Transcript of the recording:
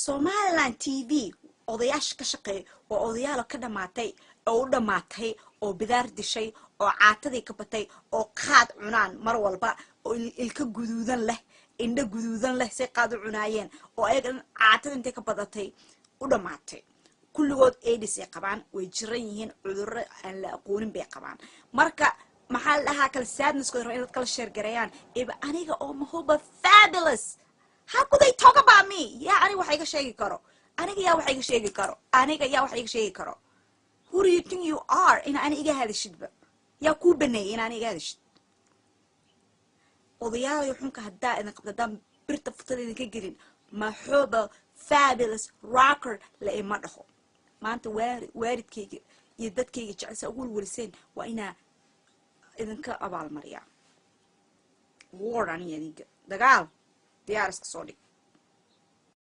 Somaliland TV odayaasha ka shaqeeya waa odayaalo ka dhamaatay oo u dhammaatay oo bidaar dishay oo caatadii ka batay oo qaad cunaan mar walba, oo ilka guduudan leh, indho guduudan leh, say qaad u cunaayeen, oo ayaga dhan caatada intay ka badatay u dhammaatay. Kulligood AIDS ay qabaan, way jiran yihiin, cudurro aan la aqoonin bay qabaan. Marka maxaa la dhahaa kale, sadnesskooda raba in dad kala share gareeyaan. Iba aniga oo Mahuba Fabulous, how could they talk about me? Yaa aniga wax iga sheegi karo? Aniga yaa wax iga sheegi karo? Aniga yaa wax iga sheegi karo? Who do you think you are in ani iga hadashidba? Yaa kuu baneeyay in ani iga hadashid? Odayaalayo xunka, haddaa idin qabta, haddaan birta futada idinka gelin, Maxuba Fabulous Rocker la ima dhaho. Maanta waalidkayga iyo dadkayga jecelsa ugu welweliseen, waa inaa idinka abaalmariyaa. War, aniga idinka dagaal diyaar iska soo dhig.